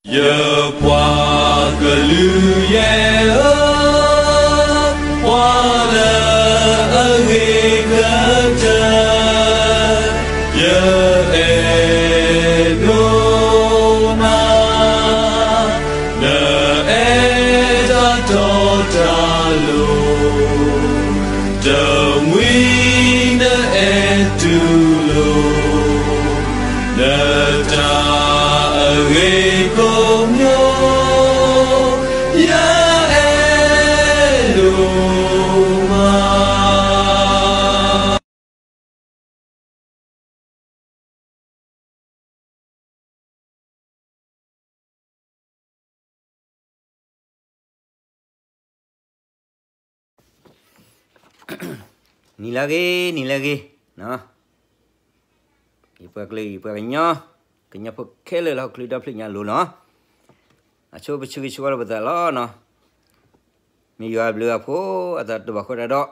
ယပှၤကလုာ်ယဲၢ်ဧၢ, ပှၤလၢအဂ့ၤကတၢၢ်, ယအဲၣ်ဒိးနၤ, နအဲၣ်တၢ်တီတၢ်လိၤ, တမှံၤနအဲၣ်တူၢ်လိာ် နတၢ်အဂ့ၤကိးမံၤ, ယအဲၣ်ဒိးမး. နံၤလၢအဂ့ၤ, နံၤလၢအဂ့ၤ, ယပှၤကလုာ် ယပှၤကညီ, ကညီဖိခဲလၢာ်လၢဟီၣ်ခိၣ်ချၢဒီဖျၢၣ်ညါလိၤနီၤ, အဆိပဆၢဂ့ၤဆၢဝါလၢပသးလီၤနီၤ. မ့ၢ်ယွၤအဘျုးအဖှိၣ်အသးတဘၣ်ဃိဒၣ်ဒီး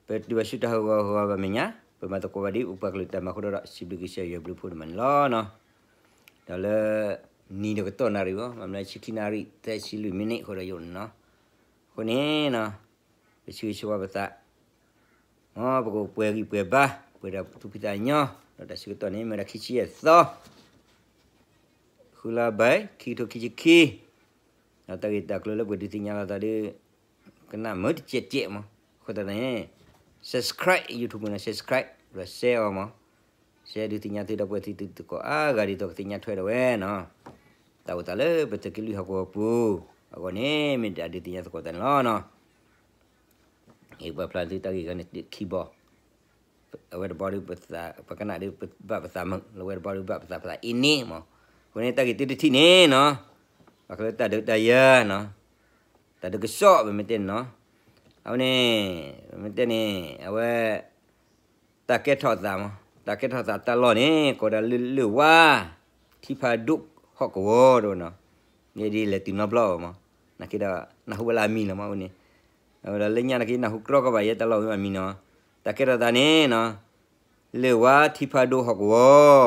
ပတုၤဘၣ်ဆူတၢ်ဟးဂီၤဟးဂီၤဘၣ်မဲာ်ညါ, ပမၤသကိးဘၣ်ဒ်ပပှၤကလုာ်တၢ်မၤအဃိဒၣ်ဒီး စံးဘျုးကစၢ်ယွၤအဘျုးအဖှိၣ်န့ၣ်မးန့ၣ်လီၤနီၤ. ဒီးလၢ နံၤဒီးကတီၢ်နၣ်ရံၣ်ဘၣ်, မ့ၢ်မနုၤဆံခံနၣ်ရံၣ် သၢဆံလွံၢ်မံးနံးအဃိဒီးယအိၣ်န့ၣ်နီၤ. အဃိန့ၣ်နီၤ, ပဆၢဂ့ၤဆၢဝါပသး, မ်ပကပှဲၤဂံၢ်ပှဲၤဘါ, ပှဲၤဒီးသူၣ်ဖှံသးညီ, ဒီးတၢ်ဆၢကတီၢ်န့ၣ် မ့ၢ်ဝဲဒၣ်ခံဆံယဲၢ်သီ ဃုလါဘၢၣ် ခံကထိခံဆံခံ, ဒီးတၢ်ဂ့ၢ်တၢ်ကျိၤလၢပှၤဒုးသ့ၣ်ညါလီၤသးဒီး ကနၣ်မုာ်တကဲးကဲးမး, အဃိသတးန့ၣ် subscribe YouTube ပူၤန့ၣ် subscribe ဒီး share အီၤမး, share ဒုးသ့ၣ်ညါသုဒီးပှၤသုတံၤသကိးအါဂၤဒ်သိးကသ့ၣ်ညါထွဲဒီးဝဲနီၤ, တၢ်အိၣ်သးလၢပသုးက့လွံၢ်ဟီၣ်ကဝီၤပူၤ, အဂီၢ်န့ၣ် မ့ၢ်တၢ်ဒုးသ့ၣ်ညါသကိးသးန့ၣ်လီၤနီၤ. အံၤပှၤဖျါသုတၢ်ဂ့ၢ်ဂၤန့ၣ် ခံဘီ, အဝဲတဘီဒီး ပကနၣ်ဒီးဘၣ်ပသးမုာ်, လၢဝဲတဘီဒီးဘၣ်ပသး ပသးအ့န့ၣ်မး, အဃိန့ၣ်တၢ်ဂ့ၢ်တထံၣ်န့ၣ်နီၤ, ဘၣ်ဃးလၢတၢ်ဒုးတၢ်ယၤနီၤ, တၢ်ဒုးကစီၣ် ပမ့ၢ်တဲန့ၣ်နီၤ, အဝဲန့ၣ် ပမ့ၢ်တဲန့ၣ် အဝဲ တၢ်ကဲထီၣ်သးမး, တၢ်ကဲထီၣ်သးတၢ်လီၢ်န့ၣ် ကိးဒၣ်လၢလၢၢ်ဝါ ထံဖးဒိၣ်ဟီၣ်ကဝီၤတဝဲနီၤ, မ့ၢ်ဒ်လဲၣ်တုၤနီတဘျီမး, နာ်က့ဒီး နၢ်ဟူဝဲလၢအမံၤလီၤမးအဃိန့ၣ်, အဝဲဒၣ်လၢညါနာ်က့နၢ်ဟူကြီကီးဘၣ်ယဲတၢ်လီၢ်ဝဲမံၤနီၤ, တၢ်ကဲထီၣ်သးန့ၣ်နီၤ, လၢၢ်ဝါထံဖးဒိၣ်ဟီၣ်ကဝီၤ,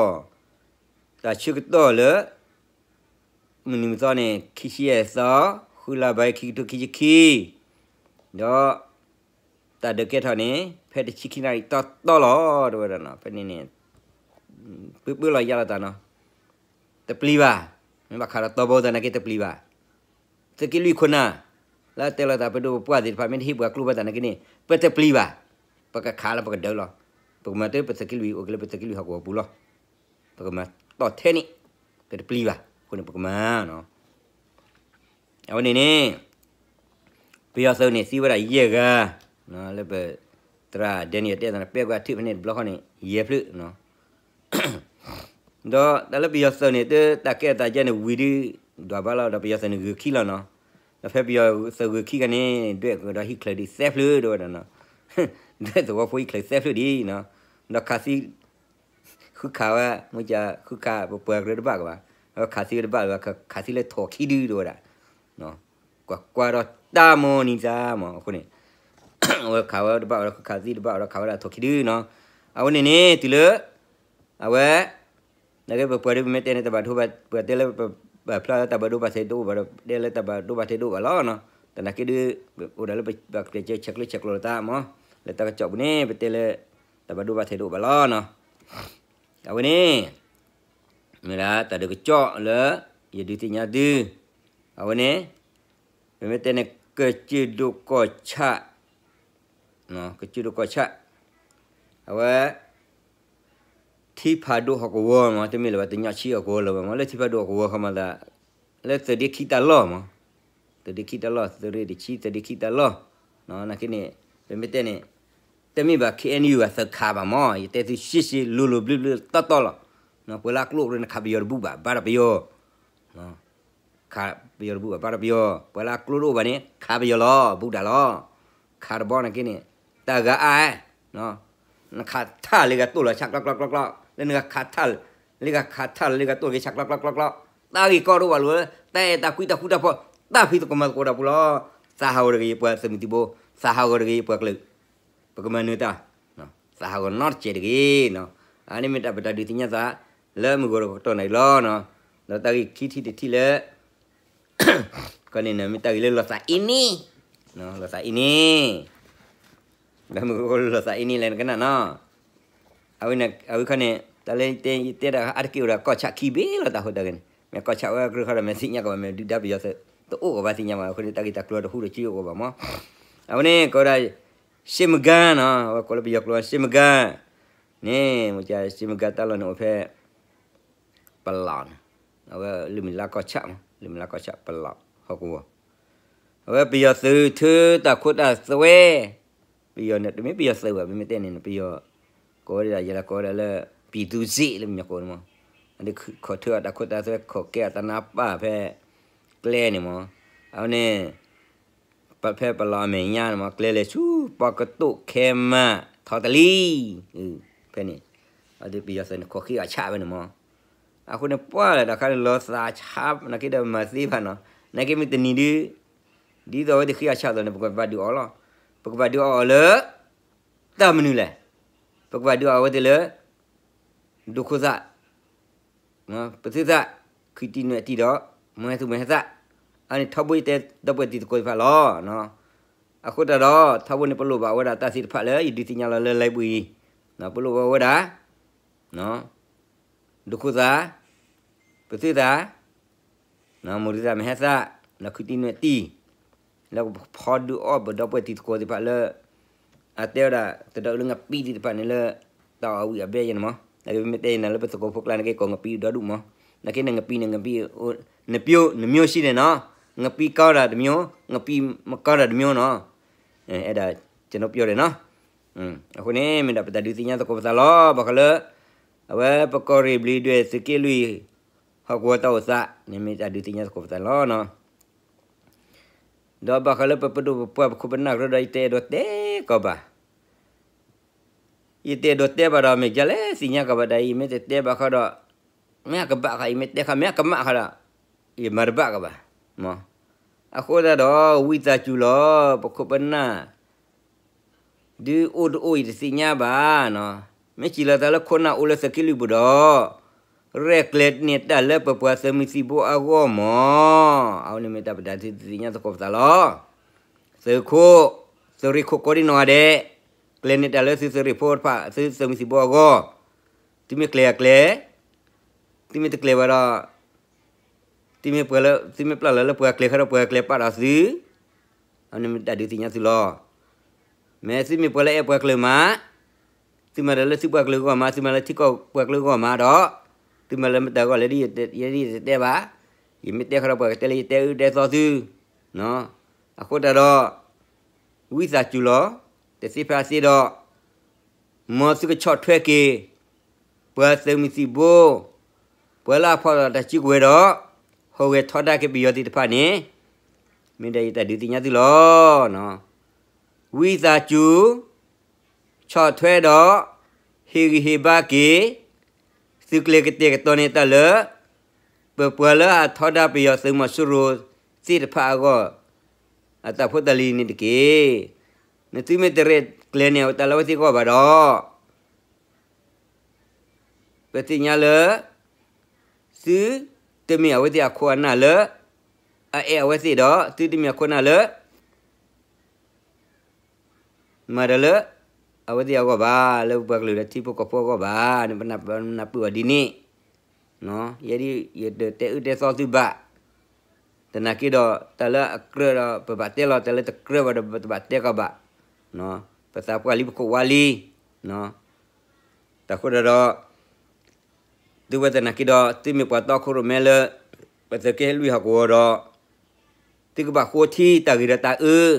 တၢ်ဆၢကတီၢ်လၢ မုၢ်နံၤမုၢ်သီန့ၣ် ခံဆံယဲၢ်သီ, ဃုလါဘၢၣ် ခံကထိခံဆံခံ, ဒီး တၢ်ဒုးကဲထီၣ်န့ၣ် ဖဲတဆံခံနၣ်ရံၣ်တီတီလီၤ တဝဲဒၣ်နီၤ, ဖဲန့ၣ်န့ၣ် ပၢပၢလီၤယါလီၤတၢ်နီၤ, တပျံၤဘၣ်, မ့ၢ်ဘၣ်ခးဒီးတီဘိသနာ်က့တပျံၤဘၣ်, သုးက့လွံၢ်ခိၣ်နၢ်, လၢတဲလီၤသးပဒိၣ်ပပှၢ်သ့ၣ်တဖၣ် မ့ၢ်တဟ့ၣ်ပှၤကျိဘၣ်သနာ်က့န့ၣ် ပတပျံၤဘၣ်, ပကခးလီၤပကဒၢလီၤ, ပကမၤတၢ်ပသုးက့လွံၢ်အိၣ်က့ၤလၢပသုးက့လွံၢ်ဟီၣ်ကဝီၤပူၤလီၤ, ပကမၤတီၢ်ထဲန့ၣ်, ပတပျံၤဘၣ်, အဃိန့ၣ်ပကမၤနီၤ အဝဲန့ၣ်န့ၣ် ပယီၤသုးန့ၣ်သံဝဲဒၣ်ယဲၢ်ဂၤ, လၢပသရၣ် Daniel တဲသးန့ၣ် ပဲကွၢ်ထံၣ်ဖဲန့ၣ်တဘျီဃီန့ၣ် ယဲၢ်ဖျၢၣ်, ဒီးတၢ်လၢပယီၤသုးန့ၣ် တၢ်ကဲထီၣ်သးယဲၢ်န့ၣ်ဝံၤဒီး ဒွးဘၣ်လီၤ ဒီးပယီၤသုးန့ၣ်ဂုၤခံလီၤနီၤ, ဒီးဖဲပယီၤသုးဂုၤခံခါန့ၣ် ဒွဲၣ်ကဒီးဟံၣ်ချၢးဒံးသၢဖျၢၣ်တဝဲဒၣ်နီၤ, ဒွဲၣ်သဝီဖိဟံၣ်ချၢးသၢဖျၢၣ်ဒံးနီၤ, ဒီးခးသံ ဃုခးဝဲ, မ့ၢ်က ဃုခး ပပှၤကရၢတဘၣ်ကဘၣ်, ခးသံဝဲတဘၣ်ဝဲ ခးသံလၢထိၣ်ခံဒုတဝဲဒၣ်, ကွၢ်ကွၢ်ဒီးတၢ်မိၢ်နံၤသးမး အဃိန့ၣ် အဝဲခးဝဲတဘၣ်ဝဲဒီး ဃုခးသံတဘၣ်ဝဲဒီး ခးဝဲဒၣ်ထိၣ်ခံဒုနီၤ, အဝဲန့ၣ်န့ၣ် တုၤလၢ အဝဲ နာ်က့ပပှၤဒုးပမ့ၢ်တဲန့ၣ် တၢ်ဘၣ်ဒိဘၣ် ပှၤတဲလၢပပာ်ဖျါလၢတၢ်ဘၣ်ဒိဘၣ်ထံးတအိၣ်ဘၣ်ဒီး တဲလၢတၢ်ဘၣ်ဒိဘၣ်ထံးတအိၣ်ဘၣ်လီၤနီၤ, သနာ်က့ဒုး အိၣ်ဒၣ်လၢပကျဲးစၢးဆဲးကျိးဆဲးကျိးလီၤသးမး, လၢတၢ်ကစီၣ်ပူၤန့ၣ် ပတဲလၢ တၢ်ဘၣ်ဒိဘၣ်ထံးတအိၣ်ဘၣ်လီၤနီၤ, အဝဲန့ၣ် မ့ၢ်ဒၣ်တၢ်ဒုးကစီၣ်လၢ ယဒုးသ့ၣ်ညါသု, အဝဲန့ၣ် ပမ့ၢ်တဲန့ၣ် ကစၢၢ်ဒိၣ်ကီၢ်ဆၣ် ကစၢၢ်ဒိၣ်ကီၢ်ဆၣ် အဝဲ ထံဖးဒိၣ်ဟီၣ်ကဝီၤမး တမ့ၢ်လၢၤဘၣ် တညီဆံဟီၣ်ကဝီၤလၢၤဘၣ်မး လၢထံဖးဒိၣ်ဟီၣ်ကဝီၤခီမးသး လၢသုးဒ့ခံတၢ်လီၢ်မး, သုးဒ့ခံတၢ်လီၢ် သုးရ့ၣ်တဆံ သုးဒ့ခံတၢ်လီၢ်, နာ်က့န့ၣ် ပမ့ၢ်တဲန့ၣ် တမ့ၢ်ဘၣ် ခ့ၣ်အဲၣ်ယူၣ် အသုးခးဘၣ်မး ယတဲသုရှဲရှဲလိၤလိၤဘျုးဘျုးတီတီလီၤ, ပှၤလၢအကျိၣ်အကျဲန့ၣ် ခးပယီၤတဘူၣ်ဘၣ် ဘၣ်ဒီးပယီၤ ခးပယီၤတဘူၣ်ဘၣ် ဘၣ်ဒီးပယီၤ, ပှၤလၢအကျိၣ်တအိၣ်ဘၣ်န့ၣ် ခးပယီၤလီၤ ဘူးဒၣ်လီၤ, ခးတဘီနာ်က့န့ၣ် တၢ်ဂၤအါ, နခးထၣ်လၢဂၤတိၢ်လီၤဆၣ်ကျီကျီကျီကျီ, လၢနဂၤခးထၣ် လၢဂၤခးထၣ်လၢဂၤတိၢ်က့ၤဆၣ်ကျီကျီကျီကျီ, တၢ်ဂ့ၢ်ကီတအိၣ်ဘၣ်လၢၤ, တၢ်အဲၣ်တၢ်ကွံတၢ်ဃူတၢ်ဖိး, တၢ်ဖံးသကိးမၤသကိးတၢ်ပူၤလီၤ, သးဟးဂီၤတဂ့ၤ ပှၤသုးမုၢ်သံၣ်ဘိ, သးဟးဂီၤတဂ့ၤ ပှၤကလုာ် ပကမၤနၢၤတၢ်, သးဟးဂီၤနီတစဲးတဂ့ၤနီၤ, အန့ၣ်မ့ၢ်တၢ်ပတၢ်ဒုးသ့ၣ်ညါသး လၢမုၢ်ဂီၤတကတီၢ်နၣ်ရံၣ်လီၤနီၤ, ပ ဒီးတၢ်ဂ့ၢ်ခံထံၣ်တထံၣ်လၢ ခီန့ၣ် မ့ၢ်တၢ်ဂ့ၢ်လၢလီၤသးအ့န့ၣ်, လီၤသးအ့န့ၣ်, ဒီးမုၢ်ကလီၤသးအ့န့ၣ်လဲၣ်နကနၣ်နီၤ, အဝဲခီန့ၣ် တၢ်လၢယတဲဒၣ်အါတက့ၢ်အိၣ်ဒီးကီၢ်ဆၣ်ခံဘ့ၣ်လီၤတၢ်ဟိတၢ်ဂဲၤန့ၣ် မ့ၢ်ကီၢ်ဆၣ်ဝဲကရၢခီဒီး မ့ၢ်သ့ၣ်ညါကီးဘၣ် မ့ၢ်ဒုၣ်ဒါပယီၤသုး တအိၣ်ကီးဘၣ်သ့ၣ်ညါဘၣ် အဃိန့ၣ် တၢ်ဂ့ၢ်တၢ်ကျိၤတဟူးဒီးက့အိၣ်ကီးဘၣ်မး, အဝဲန့ၣ် ကိးဝဲဒၣ် ရှ့မုၢ်ကါနီၤ, အဝဲကိးလၢပယီၤကျိာ် ရှ့မုၢ်ကါ န့ၣ် မ့ၢ်ကါ ရှ့မုၢ်ကါတၢ်လီၢ်န့ၣ်အိၣ်ဖဲ ပလီၢ်န့ၣ်, အဝဲလၢမုၢ်လါကီၢ်ဆၣ်မး လၢမုၢ်လါကီၢ်ဆၣ်ပလီၢ်ဟီၣ်ကဝီၤ, အဝဲပယီၤသုးထုးတၢ်ခိတၢ်သွဲ, ပယီၤန့ၣ် တမ့ၢ်ပယီၤသုးဘၣ် ပမ့ၢ်တဲန့ၣ် ပယီၤ ကိးဝဲဒၣ် ယဲဒၣ်ကိးဝဲဒၣ်လၢ ပြည်သူ့စစ် လၢမ့ၢ်ကီးန့ၣ်မး, အဒုးခိးထုးအတၢ်ခိတၢ်သွဲ ခိးကဲအတၢ်နါပၢ်ဖဲ ကျဲန့ၣ်မး, အဝဲန့ၣ် ဖဲပလီၢ်အမဲာ်ညါန့ၣ်မး ကျဲလဲၤဆူ ပီကတိၣ်ခဲမး ထီတလံၤ, ဖဲန့ၣ်, အဒုးပယီၤသုးန့ၣ် ခိးဃ့အီၤဆၣ်ဖဲန့ၣ်မး, အဃိန့ၣ် ပှၤလၢတၢ်ခါန့ၣ် လီၤသးဆါ နာ်က့ဒီးမၤသ့ဘၣ်နီၤ, နာ်က့မ့ၢ်တနံၤဒုး ဒ်သိးအဝဲသ့ၣ်ဃ့အီၤဆၣ်အသိးန့ၣ် ပကဘၣ်ဒုးအီၤလီၤ, ပကဘၣ်ဒုးအီၤအီၤလၢ တၢ်မနုၤလဲၣ်, ပကဘၣ်ဒုးအီၤအဝဲသ့ၣ်လၢ ဒိခိၣ်သၣ် ပသုးသၣ် ခုတံၢ်နွဲၣ်တံၢ်ဒီး မွဲသူၣ်မွဲဟဲသၣ်, အန့ၣ်ထီဘိယတဲဒီပုၢ်ဝဲၢ်တံၤသကိးသ့ၣ်တဖၣ်လီၤ. အဃိသတးဒီး ထီဘိန့ၣ် ပလိၣ်ဘၣ်ဝဲဒၣ်တၢ်သ့ၣ်တဖၣ်လၢယဒုးသ့ၣ်ညါလီၤလၢ library အံၤ, ပလိၣ်ဘၣ်ဝဲဒၣ် ဒိခိၣ်သၣ်, ပသုးသၣ် မွဲသူၣ်မွဲဟဲသၣ်, ဒီးခုတံၢ်နွဲၣ်တံၢ်, လၢကဖီဒုးအီၣ်ပဒီပုၢ်ဝဲၢ်တံၤသကိးသ့ၣ်တဖၣ်လၢ အတဲဝဲဒၣ်တဒီးလၢငပံသ့ၣ်တဖၣ်န့ၣ်လၢ တၢ်အီၣ်ဝံၣ်အဘဲယဲန့ၣ်မး, နာ်က့မ့ၢ်တဲယဲန့ၣ်လၢပသကိးဖိကျါန့ၣ်က့ၤကိးငပံဒီဒူၣ်မး, နာ်က့န့ၣ်ငပံန့ၣ် ငပံ နပျိ နမျိုးရှိတယ်နော်, ငပံကောင်းတာတစ်မျိုး ငပံမကောင်းတာတစ်မျိုးနော်, အဲဒါကျွန်တော်ပြောတယ်နော်, အဃိန့ၣ် မ့ၢ်ဒၣ်ပတၢ်ဒုးသ့ၣ်ညါသကိးပသးလီၤ, ဘၣ်ဃးလၢ အဝဲပကီၢ်ရ့ၣ်ဘျံးဒွဲၣ်သုးက့လွံၢ် ဟီၣ်ကဝီၤတၢ်အိၣ်သးန့ၣ် မ့ၢ်တၢ်ဒုးသ့ၣ်ညါသကိးပသးလီၤ. ဒီးဘၣ်ဃးလၢပပဒိၣ်ပပှၢ်ပခိၣ်ပနၢ်ကရၢဒီး ယတအဲၣ်ဒိးတဲကီးဘၣ်, ယတအဲၣ်ဒိးတဲဘၣ်ဒီး မ့ၢ်ကလဲၣ်သ့ၣ်ညါကီးဘၣ်ဒီး ယမ့ၢ်တတဲဘၣ်ဃီဒီး မ့ၢ်အကဘၣ်ဃီ ယမ့ၢ်တဲဃီ မ့ၢ်အကမၣ်ဃီဒီး ယမၤတဘၣ်ကီးဘၣ်, အဃိသတးဒီး ဝံသးစူၤလီၤ ပခိၣ်ပနၢ် ဒုးအိၣ်တအိၣ်အံၤတသ့ၣ်ညါဘၣ်, မ့ၢ်စံးလီၤသးလၢခိၣ်နၢ်အိၣ်လၢသုးက့လွံၢ်ပူၤဒီး ရဲၣ်ကျဲၤန့ၢ်တၢ်လၢပပှၤသုးမုၢ်သံၣ်ဘိအဂီၢ်မး, အဝဲန့ၣ်မ့ၢ်တၢ်ပတၢ်ဒုးသ့ၣ်ညါသကိးပသးလီၤ. သုးခိၣ်, သုးရ့ၣ်ခိၣ်ကိးဒံနီၢ်ဂၤဒဲး, ကျဲၤန့ၢ်တၢ်လၢသုသုးရ့ၣ်ဖိတဖၣ် သုသုးမုၢ်သံၣ်ဘိအဂီၢ်, သုမ့ၢ်ကျဲၤအကျဲၤ, သုမ့ၢ်တကျဲၤဘၣ်ဒီး သုမ့ၢ်ပှၤလၢ သုမ့ၢ်ပျၢ်လီၤလၢပှၤကျဲၤဃီဒီးပှၤကျဲၤပာ်ဒီးသု, အန့ၣ်မ့ၢ်တၢ်ဒုးသ့ၣ်ညါသုလီၤ. မ့ၢ်သုမ့ၢ်ပှၤလၢအဲၣ်ပှၤကျဲၤမး, သုမၤတၢ်လၢသုပှၤကျဲၤဂီၢ်မး, သုမၤလၢထံကီၢ်ပှၤကျဲၤဂီၢ်မးဒီး, သုမၤလၢမတၤဂီၢ်လဲၣ် ယတတဲဘၣ်, ယမ့ၢ်တဲဃီဒီးပှၤကတဲလၢယတဲအၢတဲသီသု, အဃိတၢ်ဒီး ဝံသးစူၤလီၤ, တသ့ဖဲအသ့ဒီး မ်သုကဆီၣ်ထွဲက့ၤ ပှၤသုးမုၢ်သံၣ်ဘိ, ပှၤလၢအဖီၣ်ဒီးတၢ်စုကဝဲၤဒီး ဟူးဂဲၤထီဒါက့ၤပယီၤသ့ၣ်တဖၣ်န့ၣ်, မ့ၢ်ဒၣ်ယတၢ်ဒုးသ့ၣ်ညါသုလီၤ. ဝံသးစူၤ ဆီၣ်ထွဲဒီး ဟ့ၣ်ဂံၢ်ဟ့ၣ်ဘါက့ၤ သုးကျဲၤကတဲာ်ကတီၤန့ၢ်တၢ်လၢ ပပှၤလၢအထီဒါပယီၤသုးမီၤစိရိၤသ့ၣ်တဖၣ်အဂီၢ် အတၢ်ဖိတၢ်လံၤန့ၣ်တက့ၢ်. နသုမ့ၢ်တရဲၣ်ကျဲၤန့ၢ်တၢ်လၢအဝဲသ့ၣ်အဂီၢ်ဘၣ်ဒီး ပသ့ၣ်ညါလၢ သုတမ့ၢ်အဝဲသ့ၣ်အခိၣ်အနၢ်လၢ အအဲၣ်အဝဲသ့ၣ်ဒီး သုတမ့ၢ်အခိၣ်အနၢ်လၢ မၤတၢ်လၢ အဝဲသ့ၣ်အဂီၢ်ဘၣ်, လၢပပှၤကလုာ်ဒီးထံဖိကီၢ်ဖိအဂီၢ်ဘၣ်န့ၣ် ပနၢ်ပၢၢ်အီၤဒ်န့ၣ်, ယဲဒ် ယတတဲအၢတဲသီသုဘၣ်. သနာ်က့ဒီး တၢ်လၢအကြၢးဒီး ပဘၣ်တဲလီၤ, တၢ်လၢတကြၢးဘၣ်ဒီး ပတဘၣ်တဲကီးဘၣ်. ပသးပှၢ်လံ ပခိၣ်ဝါလံ. တၢ်ဃိတၢ်ဒီး သုဝဲသနာ်က့ဒီး သုမ့ၢ်ပှၤတီခိၣ်ရိၣ်မဲလၢ ပသုးက့လွံၢ်ဟီၣ်ကဝီၤဒီး သုကဘၣ်ဃိထံတၢ်ဂ့ၤဒီးတၢ်အၢ,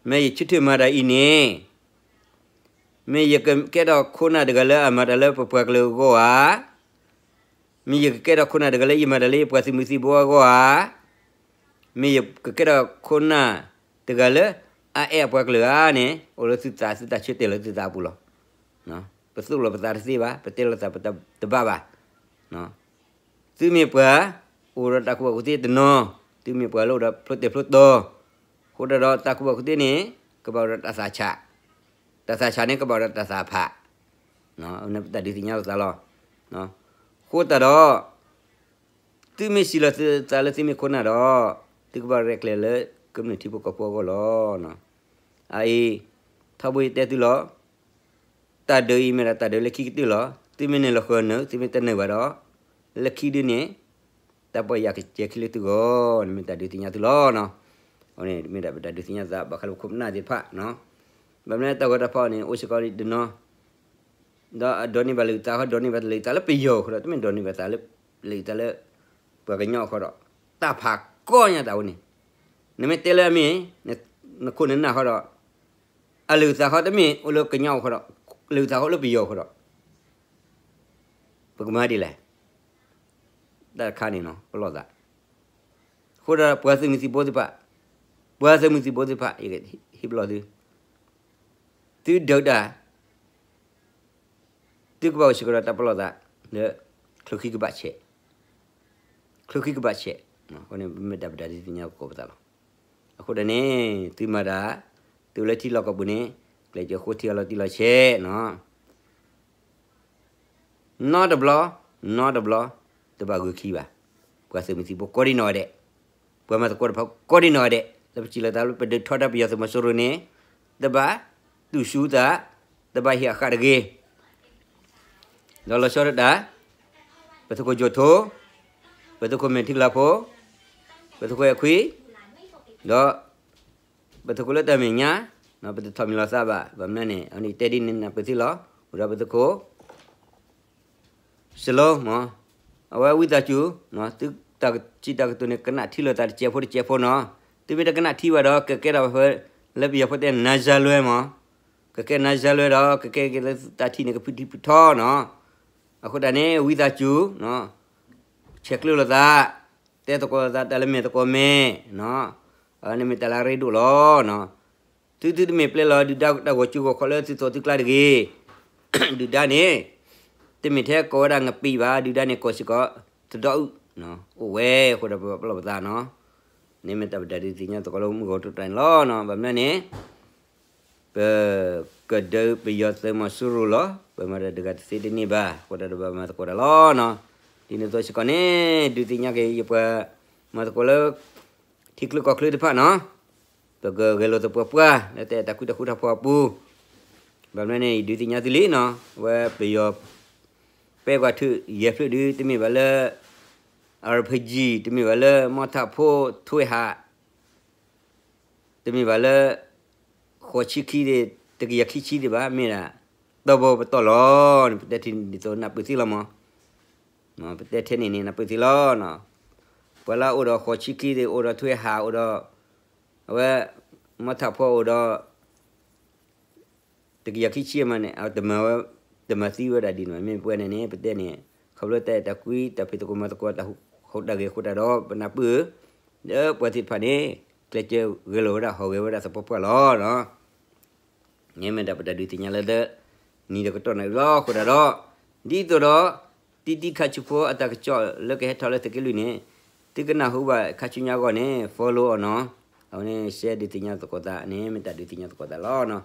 မ့ၢ်ယဆၢထၢၣ်မၤတၢ်အံၤန့ၣ် မ့ၢ်ယကကဲထီၣ်ခိၣ်နၢ်တဂၤလၢအမၤတၢ်လၢပပှၤကလုာ်အဂီၢ်ဧါ, မ့ၢ်ယကကဲထီၣ်ခိၣ်နၢ်တဂၤလၢယမၤတၢ်လၢယပှၤသုးမုၢ်သံၣ်ဘိအဂီၢ်ဧါ, မ့ၢ်ယကကဲထီၣ်ခိၣ်နၢ်တဂၤလၢအအဲၣ်အပှၤကလုာ်ဧါန့ၣ် အိၣ်လၢသုသး သုတၢ်ဆၢတဲာ်လီၤသုသးအပူၤလီၤ. ပသိၣ်လိာ်ပသးတသ့ဘၣ်, ပတဲလိာ်သးပတဘၣ်ဘၣ်. သုမ့ၢ်ပှၤအိၣ်ဒီးတၢ်ကူၣ်ဘၣ်ကူၣ်သ့တနီၤ, သုမ့ၢ်ပှၤလၢအိၣ်ဒီးဖျိတဲာ်ဖျိတီၤ, အဃိတၢ်ဒီးတၢ်ကူၣ်ဘၣ်ကူၣ်သ့န့ၣ် ကဘၣ်အိၣ်ဒီးတၢ်သးဆး, တၢ်သးဆးန့ၣ်ကဘၣ်အိၣ်ဒီးတၢ်သးဖး, တၢ်ဒုးသ့ၣ်ညါလိာ်သးလီၤ. အဃိတၢ်ဒီး သုမ့ၢ်စံးလီၤသုသးလၢသုမ့ၢ်ခိၣ်နၢ်ဒီး, သုကဘၣ်ရဲၣ်ကျဲၤလၢကမျၢၢ်ထံဖိကီၢ်ဖိအဂီၢ်လီၤ. အအံၤ, ထီဘိယတဲသုလီၤ, တၢ်ဒုးအံၤမ့ၢ်ဒၣ်တၢ်ဒုးလၢခံကတၢၢ်လီၤ. သုမ့ၢ်နုာ်လီၤဃီနုာ်, သုမ့ၢ်တနုာ်ဘၣ်ဒီး, လၢခံဒုန့ၣ်, တၢ်ပီၢ်ယၢ်ကစဲၤခံလၢသုဂီၢ်, န့ၣ်မ့ၢ်တၢ်ဒုးသ့ၣ်ညါသုလီၤ. အဝဲန့ၣ်မ့ၢ်ဒၣ်ပတၢ်ဒုးသ့ၣ်ညါသး ဘၣ်ဃးလၢပခိၣ်ပနၢ်သ့ၣ်တဖၣ်, ဘၣ်မနုၤတၢ်ဂီၤတၢ်ဖီၣ်န့ၣ် အိၣ်စ့ၢ်ကီးတနီၤ ဒီးအဒိးန့ၢ်ဘၣ်လၢာ်သးဃီ ဒိးန့ၢ်ဘၣ်လၢာ်သးလၢပယီၤအဃိဒီး တမ့ၢ်ဒိးန့ၢ်ဘၣ်သးလၢ လၢာ်သးလၢ ပှၤကညီအဃိဒီး တၢ်ဖးကီညါတၢ်ဝဲန့ၣ်, နမ့ၢ်တဲလၢအမ့ၢ် နခိၣ်နနၢ်ဃီဒီး အလၢာ်သးဃီတမ့ၢ်အိၣ်လၢကညီအဃိဒီး လၢာ်သးဃီလၢပယီၤအဃိဒီး ပကမၤဒ်လဲၣ်, တၢ်တခါန့ၣ်နီၤ ပလီၢ်သး, အဃိဒီးပှၤသုးမုၢ်သံၣ်ဘိသ့ၣ်တဖၣ်, ပှၤသုးမုၢ်သံၣ်ဘိသ့ၣ်တဖၣ် ယကဟ့ၣ်ပလီၢ်သု, သုဒုးတၢ် သုကဘၣ်အိၣ်စ့ၢ်ကီးဒီးတၢ်ပလီၢ်သး လၢ ချၢဃံကဘၣ်ဆဲး, ချၢဃံကဘၣ်ဆဲး, အဃိန့ၣ် မ့ၢ်တၢ်ပတၢ်ဒုးသ့ၣ်ညါသကိးပသးလီၤ. အဃိဒီးန့ၣ် သုမၤတၢ်, သုလၢထံလီၢ်ကီၢ်ပူၤန့ၣ် ကျဲးစၢးဃိထံအလီၤတံၢ်လီၤဆဲးနီၤ နီတဘျီ, နီတဘျီ, တဘၣ်ဂုာ်ခံဘၣ်. ပှၤသုးမုၢ်သံၣ်ဘိကိးဒံနီၢ်ဂၤဒဲး, ပှၤမၤသကိးတဖၣ်ကိးဒံနီၢ်ဂၤဒဲး, လၢပစံးလီၤသးလၢပဒုးထီဒါပယီၤသုးမီၤစိရိၤန့ၣ်, တဘၣ်တူၢ်ဆူသး, တဘၣ်ဟ့ၣ်အဃၣ်တဂ့ၤ ဒီးလီၤဆီဒၣ်တၢ်, ပသုးခိၣ်ကၠိၣ်ထိ, ပသုးခိၣ်မဲာ်ထံကလၤဖိ, ပသုးခိၣ်အဲၣ်ခွံ, ဒီး ပသုးခိၣ်လၢတၢ်မဲာ်ညါ, ပတထီၣ်မံၤလီၤသးဘၣ်, ဘၣ်မနုၤန့ၣ် အဝဲန့ၣ်တဲဒ်န့ၣ်နၢ်ပၢၢ်သ့လီၤ. အိၣ်ဒီးပသုးခိၣ် စလိမၢ်, အဝဲဝံသးစူၤ, သုတၢ်စံးတၢ်ကတိၤန့ၣ် ကနၣ်ထံလိာ်သးတစဲးဖိတစဲးဖိနီၤ. သုမ့ၢ်တကနၣ်ထံဘၣ်ဒီး ကကဲထီၣ်ဝဲ လၢပယီၤဖိတဲ နါဇာလွဲမၢ်, ကကဲနါဇာလွဲဒီး ကကဲက့ၤလၢတၢ်ထံၣ်န့ၣ် ကဖုထံဖုထီနီၤ. အဃိတၢ်န့ၣ် ဝံသးစူၤ ဆဲးကျၢလိာ်သး, တဲသကိးလိာ်သးတၢ်လၢမဲာ်သကိးမဲာ်, အန့ၣ်မ့ၢ်တၢ်လၢအရ့ဒိၣ်လီၤ. သုသုတမ့ၢ်ပျဲလီၤဒုၣ်ဒါတၢ်ဂီၤစုဂီၤခီၣ်လၢသုသီသုကျါတဂ့ၤ, ဒုၣ်ဒါန့ၣ် တမ့ၢ်ထဲကိးဝဲဒၣ်ငပံာ်ဘၣ်, ဒုၣ်ဒါန့ၣ်ကိးစ့ၢ်ကီး သဒီအုး, အိၣ်ဝဲအဃိဒီးပဘၣ်ပလီၢ်ပသးနီၤ. န့ၣ်မ့ၢ်တၢ်ပတၢ်ဒုးသ့ၣ်ညါသကိးလၢ မုၢ်ဂီၤတိတၢ်န့ၣ်လီၤ. ဘၣ်မနုၤန့ၣ် ပကဒုးပယီၤသုးမီၤစိရိၤလီၤ. ပမၤတၢ်တဂၤတသ့တန့ၢ်ဘၣ်, အဃိဒီးပဘၣ်မၤသကိးတၢ်လီၤ. ဒ်န့ၣ်အသိးစ့ၢ်ကီးန့ၣ် ဒုးသ့ၣ်ညါက့ၤယပှၤမၤသကိးလၢ ထံချၢကီၢ်ချၢတဖၣ်နီၤ, ပကဂဲၤလိာ်သပှၢ်ပှၢ် လၢတၢ်အဲၣ်တၢ်ကွံတၢ်ဃူတၢ်ဖိးအပူၤ, ဘၣ်မနုၤန့ၣ် ယဒုးသ့ၣ်ညါသုလံနီၤ, အဝဲပယီၤ ပဲပှၤထုးယဲၢ်ဖျၢၣ်ဒုး တမ့ၢ်ဘၣ်လၢ RPG, တမ့ၢ်ဘၣ်လၢ မီၣ်ထးဖိ ထွဲဟး တမ့ၢ်ဘၣ်လၢ ဃိးဆံခံသ့ၣ် တကယၤခံဆံသ့ၣ်ဘၣ်, မ့ၢ်ဒၣ် တၢ်ဘီပတီၢ်လီၤန့ၣ် ပတဲထဲန့ၣ်ဒ်သိးနၢ်ပၢၢ်သ့လီၤမး, ပတဲထဲန့ၣ်န့ၣ် နၢ်ပၢၢ်သ့လီၤ. ပှၤလၢအိၣ်ဒီးဃိးဆံခံသ့ၣ် အိၣ်ဒီးထွဲဟး အိၣ်ဒီး အဝဲ မီၣ်ထးဖိအိၣ်ဒီး တကယၤခံဆံမးန့ၣ် အတမၤဝဲ တမၤသံဝဲဒၣ်ဒ်န့ၣ် မ့ၢ်ပဝဲန့ၣ်န့ၣ် ပတဲန့ၣ် ခီဖျိတၢ်အဲၣ်တၢ်ကွံ တၢ်ဖံးသကိးမၤသကိး တၢ်ဟူးတၢ်ဂဲၤအဃိတၢ်ဒီး ပနၢ်ပၢၢ် လၢပှၤသ့ၣ်တဖၣ်န့ၣ် ကျဲးစၢးဂဲၤလိာ်ဝဲဒၣ် ဟီၣ်ဂဲၤဝဲဒၣ်သပှၢ်ပှၢ်လီၤ. န့ၣ်မ့ၢ်ဒၣ်ပတၢ်ဒုးသ့ၣ်ညါလၢ နံၤဒီးကတီၢ်နၢ်အုၣ်လီၤ. အဃိတၢ်ဒီး ဒ်သိးဒီး တံတံခါဆူဖိအတၢ်ကစီၣ်လၢကဟဲထီၣ်လၢသုးက့လွံၢ်န့ၣ် သုကနၢ်ဟူဘၣ်ခါဆူညါအဂီၢ်န့ၣ် follow အီၤနီၤ. အဝဲန့ၣ် share ဒုးသ့ၣ်ညါသကိးသးန့ၣ် မ့ၢ်တၢ်ဒုးသ့ၣ်ညါသကိးသးလီၤ.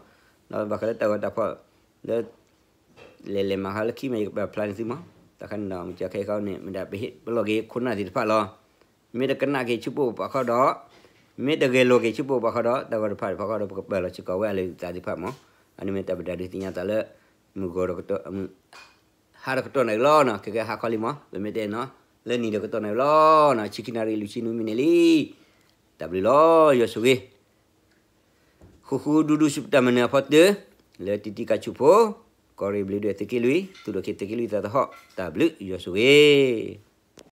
ဒီးဘၣ်ဃးလၢတၢ်ဂီၤတၢ်ဖီၣ်လၢ လဲၤလဲၤမၤဟါလၢခံမး ယကပာ်ဖျါန့ၢ်သုမး. တၢ်ခါန့ၣ်ဒီး မုၢ်ကခဲအံၤန့ၣ် မ့ၢ်ဒၣ်ပဟ့ၣ်ပလီၢ်က့ၤခိၣ်နၢ်သ့ၣ်တဖၣ်လီၤ. မ့ၢ်တကနၣ်က့ၤဆူပအိၣ်ပာ်ခီဒီး မ့ၢ်တဂဲၤလိာ်က့ၤဆူပအိၣ်ပာ်ခီဒီး တၢ်ဂီၤတဖၣ်တဖၣ်ခီဒီး ပကပာ်လီၤစ့ၢ်ကီးဝဲအလၢသးသ့ၣ်တဖၣ်မး. အန့ၣ်မ့ၢ်တၢ်ပတၢ်ဒုးသ့ၣ်ညါသးလၢ မုၢ်ဂီၤဒီးကတီၢ် ဟါဒီးကတီၢ်နၢ်အုၣ်လီၤနီၤ. ခဲကဲဟါခီလံမး ပမ့ၢ်တဲနီၤ လၢနံၤဒီးကတီၢ်နၢ်အုၣ်လီၤနီၤ. ဆံခံနၣ်ရံၣ်လွံၢ်ဆံနွံမံးနံးလံ. တၢ်ဘျုးလီၤ ယွၤဆိၣ်ဂ့ၤ ဃူဃူဒူဒူဆူပတၢ်မၤနၢၤအဖီတၢၢ် လၢတံတံကါဆူၣ်ဖိ ကီၢ်ရ့ၣ်ဘျုးဒွဲၣ်သုးက့လွံၢ် သူၣ်ဒိၣ်ခ့သုးက့လွံၢ်သးသဟီၣ် တၢ်ဘျုးယွၤဆိၣ်ဂ့ၤ